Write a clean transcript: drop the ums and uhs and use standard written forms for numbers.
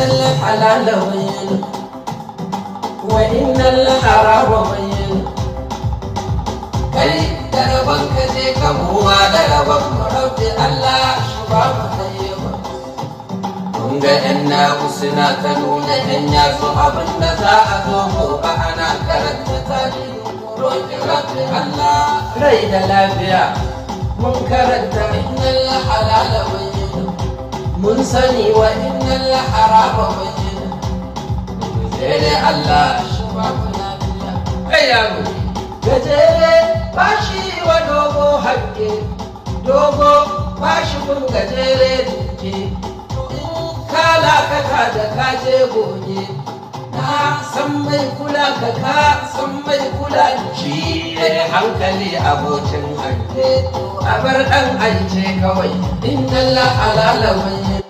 Innal halala bayyin wa innal harama bayyin. Kai da rabon ka je ka, muwa da rabon mu. Rabbi Allah shi ba mu tayyiba. Kun ga yan nagu suna ta nuna yan yatsu, abin da za a zo gobe ana karanta tarihi. Roƙi Rabbi Allah rai da lafiya. Mun karanta innal halala bayyin, mun sani wa innal harama bayyin. Gajere, Allah shi ba mu lafiya. Kai yaro gajere, bashi wa dogo hange, dogo bashi kun gajere duke. In ka lakata da kaje goge, na san mai kula ka, ka san mai kula da shi. Shi hankali abokin hange. A bar ɗan aice kawai. Innal halala bayyin.